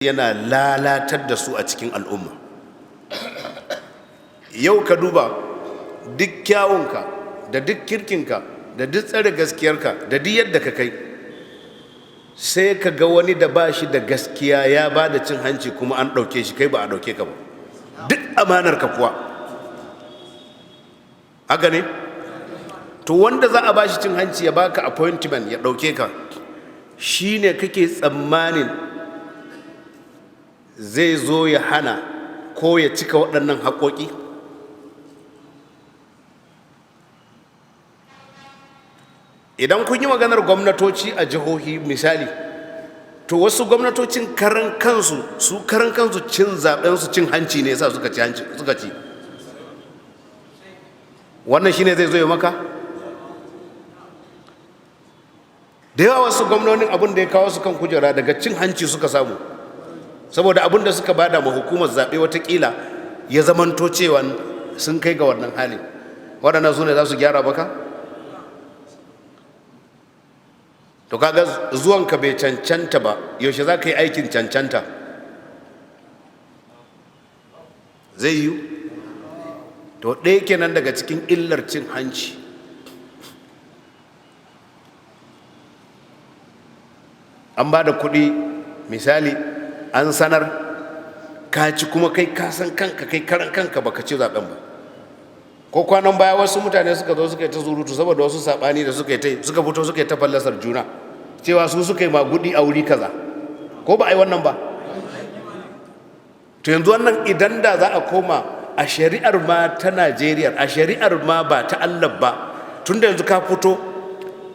Yana lalatar da su a cikin al'umma. Yau ka duba duk kyawunka da duk kirkinka da duk tsare gaskiyarka da duk yadda ka kai, sai ka ga wani da ba shi da gaskiya ya ba da cin hanci kuma an ɗauke shi, kai ba a ɗauke ka ba, duk amanarka kuwa. Haka ne? To, wanda za a ba shi cin hanci ya baka appointment ya ɗauke ka, shi ne kake tsammanin zai zo ya hana ko ya cika waɗannan haƙoƙi? Idan kun yi maganar gwamnatoci a jihohi misali, to wasu gwamnatocin karan kansu, su karan kansu cin zaben su cin hanci ne sa suka ci hanci, suka ci. Wannan shine zai zo ya maka? Da yawa wasu gwamnonin, abin da ya kawo su kan kujera daga cin hanci suka samu, saboda abin da suka bada ma hukumar zaɓe watakila ya zamanto cewa sun kai ga wannan halin. Waɗannan su ne za su gyara baka? To, kaga zuwanka bai cancanta ba. Yaushe za ka yi aikin cancanta? Zai yiwu? To, ɗaya kenan daga cikin illar cin hanci. An ba da kuɗi misali, an sanar ka ci, kuma kai ka san kanka, kai karan kanka baka ci zaben ba. Ko kwanan baya wasu mutane suka zo suka yi ta surutu saboda wasu saɓani da suka yi ta, suka fito suka yi ta fallasar juna cewa su suka yi magudi a wuri kaza. Ko ba a yi wannan ba? To, yanzu wannan idan da za a koma a shari'ar ma ta Najeriya, a shari'ar ma ba ta Allah ba, tunda yanzu ka fito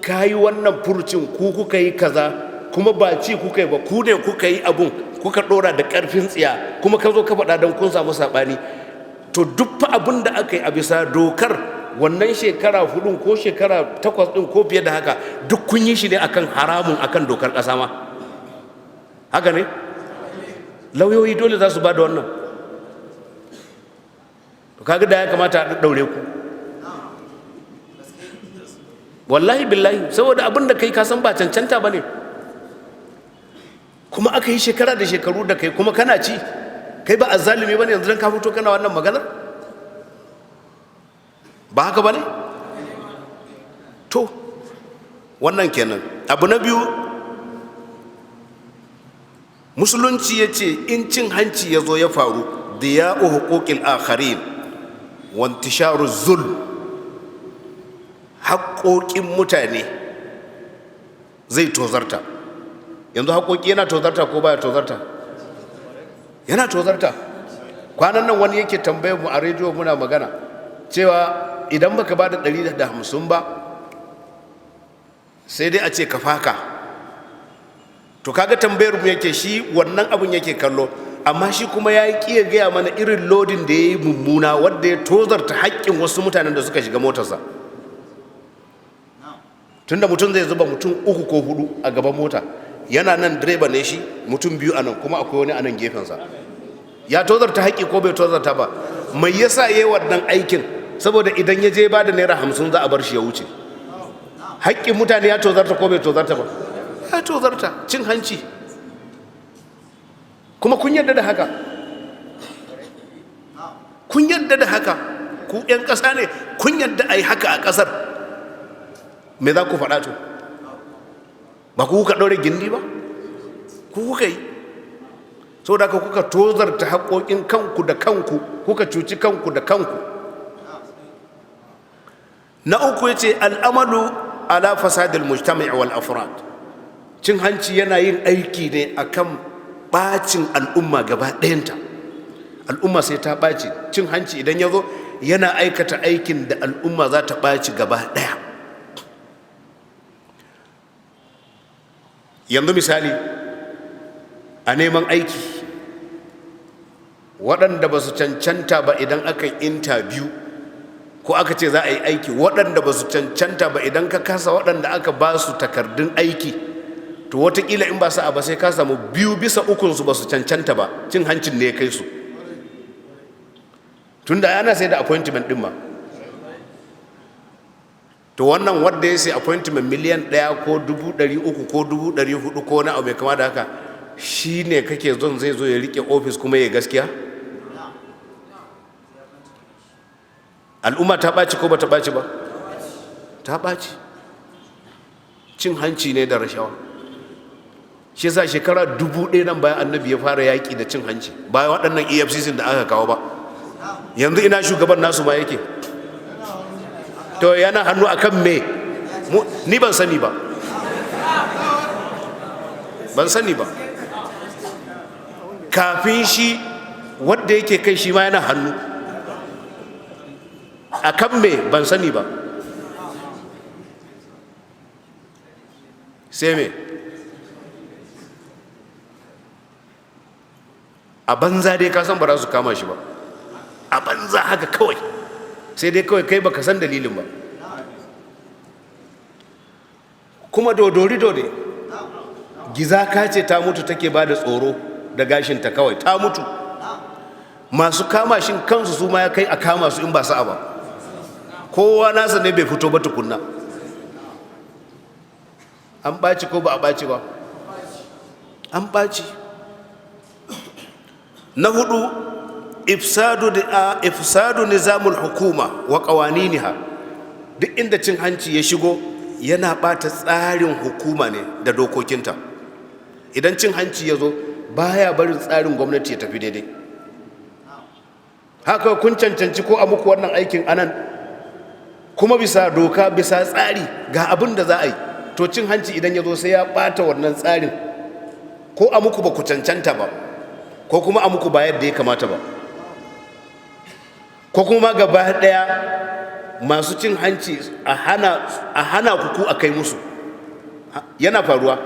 ka yi wannan furucin, ku kuka yi kaza, kuma ba ci kuka yi ba, ku ne kuka yi abun, kuka ɗora da ƙarfin tsiya, kuma ka zo ka faɗa don kun samu saɓani. To, duk fa abin da aka yi a bisa dokar wannan shekara 4 ko shekara 8 ɗin ko fiye da haka, duk kun yi shi ne akan haramun, akan dokar ƙasa ma. Haka ne? Lauyoyi dole za su ba da wannan. To, kaga da ya kamata a ɗaɗɗaure ku, wallahi billahi, saboda abin da kai ka san ba cancanta ba ne, kuma aka yi shekara da shekaru da kai kuma kana ci. Kai ba azzalumi ba ne yanzu don ka fito kana wannan maganar? Ba haka ba ne? To, wannan kenan. Abu na biyu, Musulunci ya ce in cin hanci ya zo ya faru, ضياع حقوق الآخرين وانتشار الظلم, haƙoƙin mutane zai tozarta. Yanzu haƙoƙi yana tozarta ko baya tozarta? Yana tozarta. Kwanan nan wani yake tambayar mu a rediyo, muna magana cewa idan baka ba da 150 ba, sai dai a ce ka faka. To, kaga tambayar mu yake, shi wannan abun yake kallo, amma shi kuma ya yi ƙiya gaya mana irin lodin da ya yi mummuna wadda ya tozarta haƙƙin wasu mutanen da suka shiga motarsa, tunda mutum zai zuba mutum uku ko hudu a gaban mota, yana nan direba ne shi, mutum biyu a nan, kuma akwai wani a nan gefensa. Ya tozarta haƙƙi ko bai tozarta ba? Mai yasa ya yi wannan aikin? Saboda idan ya je ba da naira 50 za a bar shi ya wuce. Haƙƙin mutane ya tozarta ko bai tozarta ba? Ya tozarta. Cin hanci. Kuma kun yarda da haka, kun yarda da haka, ku 'yan ƙasa ne, kun yarda a yi haka a ƙasar. Me za ku faɗa? To, ba ku kuka ɗaure gindi ba, ku kuka yi. Saboda haka kuka tozarta haƙoƙin kanku da kanku, kuka cuci kanku da kanku. Na uku, ya ce العمل على فساد المجتمع والأفراد. Cin hanci yana yin aiki ne akan ɓacin al'umma gaba ɗayanta. Al'umma sai ta ɓaci. Cin hanci idan ya zo, yana aikata aikin da al'umma za ta ɓaci gaba ɗaya. Yanzu misali, a neman aiki, waɗanda ba su cancanta ba, idan aka yi interview ko aka ce za a yi aiki, waɗanda ba su cancanta ba, idan ka kasa waɗanda aka ba su takardun aiki, to watakila in ba sa'a ba sai ka samu biyu bisa ukunsu ba su cancanta ba, cin hancin ne ya kai su, tunda ana sai da appointment ɗin ma. To, wannan wanda ya sai appointment miliyan 1 ko 300,000 ko 400,000 ko wani abu mai kama da haka, Shi ne kake zon zai zo ya rike ofis kuma ya gaskiya? Al'umma ta ɓaci ko ba ta ɓaci ba? Ta ɓaci. Cin hanci ne da rashawa. Shi yasa shekara 1000 nan bayan Annabi ya fara yaƙi da cin hanci, bayan waɗannan EFCC da aka kawo ba. Yanzu ina shugaban nasu ma yake? To, yana hannu akan me? Ni ban sani ba, ban sani ba. Kafin shi, wadda yake kai shi ma yana hannu akan me? Ban sani ba. Sai me? A banza dai, ka san ba za su kama shi ba a banza haka kawai, sai dai kawai kai baka san dalilin ba. Kuma dodori dode gizaka ce ta mutu take ba da tsoro da gashinta kawai. Ta mutu, masu kama shin kansu su ma ya kai a kama su in ba sa'a ba. Kowa nasa ne bai fito ba tukunna. An ɓaci ko ba a ɓaci ba? An ɓaci. Na hudu, ifsadu nizamul hukuma wa qawaniniha. Duk inda cin hanci ya shigo, yana ɓata tsarin hukuma ne da dokokinta. Idan cin hanci ya zo, baya barin tsarin gwamnati ya tafi daidai. Haka kun cancanci ko a muku wannan aikin anan, kuma bisa doka, bisa tsari, ga abin da za a yi. To, cin hanci idan ya zo, sai ya ɓata wannan tsarin, ko a muku ba ku cancanta ba, ko kuma a muku ba yadda ya kamata ba, ko kuma gaba ɗaya masu cin hanci a hana ku a kai musu. Yana faruwa.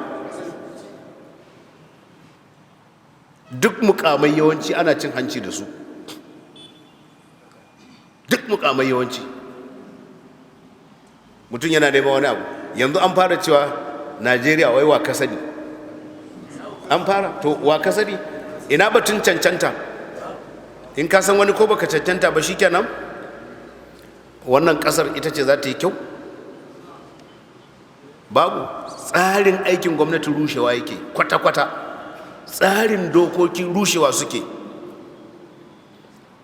Duk mukamai yawanci ana cin hanci da su, duk mukamai yawanci. Mutum yana neman wani abu. Yanzu an fara cewa Najeriya wai wa ka sani. An fara. To, wa ka sani? Ina batun cancanta? In ka san wani, ko baka cancanta ba, shikenan. Wannan kasar ita ce za ta yi kyau? Babu. Tsarin aikin gwamnati rushewa yake kwata-kwata, tsarin dokoki rushewa suke.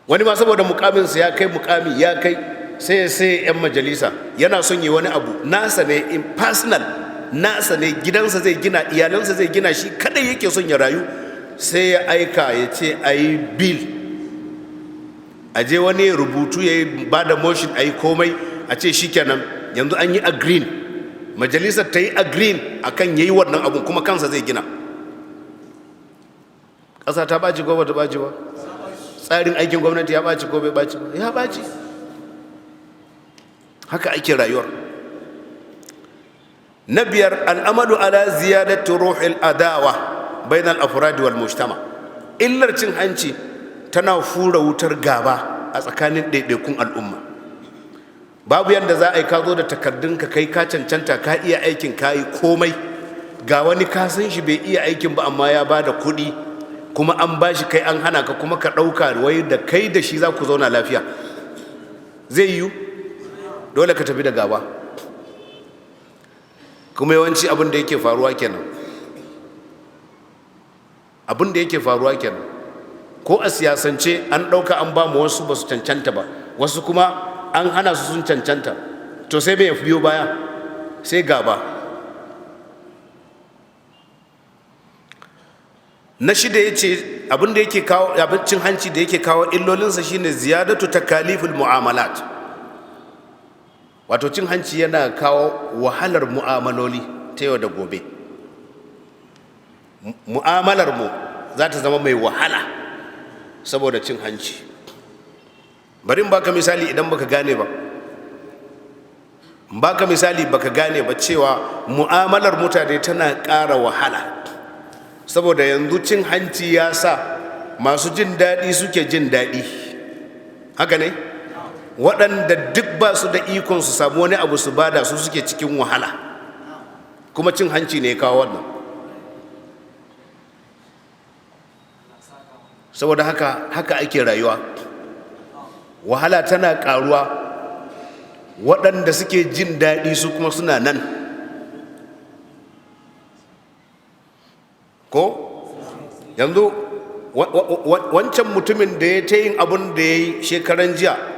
Wani ma saboda mukaminsa ya kai mukami ya kai, sai sai 'yan majalisa yana son yi wani abu nasa ne, in personal nasa ne, gidansa zai gina, iyalansa zai gina, shi kadai yake son ya rayu, sai ya aika ya ce a yi bill, a je wani ya rubutu, ya yi ba da motion, a yi komai, a ce shikenan, yanzu an yi agreeing, majalisar ta yi agreeing akan yayi wannan abun, kuma kansa zai gina. Ƙasa ta ɓaci ko ba ta ɓaci ba? Tsarin aikin gwamnati ya ɓaci ko bai ɓaci ba? Ya ɓaci. Haka ake rayuwar. Na biyar, al'amalu ala ziyadati ruhil adawa bainal afradi wal mujtama. Illar cin hanci tana fura wutar gaba a tsakanin ɗaiɗaikun al'umma. Babu yadda za a yi ka zo da takardunka, kai ka cancanta, ka iya aikin, ka yi komai, ga wani ka san shi bai iya aikin ba, amma ya ba da kuɗi kuma an ba shi, kai an hana ka, kuma ka ɗauka wai da kai da shi za ku zauna lafiya. Zai yiwu? Dole ka tafi da gaba. Kuma yawanci abin da yake faruwa kenan, abin da yake faruwa kenan. Ko a siyasance, an ɗauka an ba mu wasu ba su cancanta ba, wasu kuma an hana su sun cancanta. To, sai mai biyo baya? Sai gaba. Na shida, ya ce abin da yake kawo abincin hanci da yake kawo illolinsa shine ziyadatu takaliful mu'amalat. Wato cin hanci yana kawo wahalar mu'amaloli ta yau da gobe. Mu'amalar mu za ta zama mai wahala saboda cin hanci. Bari in baka misali idan baka gane ba. In baka misali baka gane ba, cewa mu'amalar mutane tana ƙara wahala saboda yanzu cin hanci ya sa masu jin daɗi suke jin daɗi. Haka ne? Waɗanda duk ba su da ikon su samu wani abu su bada, su suke cikin wahala. Kuma cin hanci ne kawo wannan. Saboda haka, haka ake rayuwa, wahala tana ƙaruwa, waɗanda suke jin daɗi su kuma suna nan. Ko Yanzu wancan mutumin da ya ta yin abun da ya yi shekaran jiya.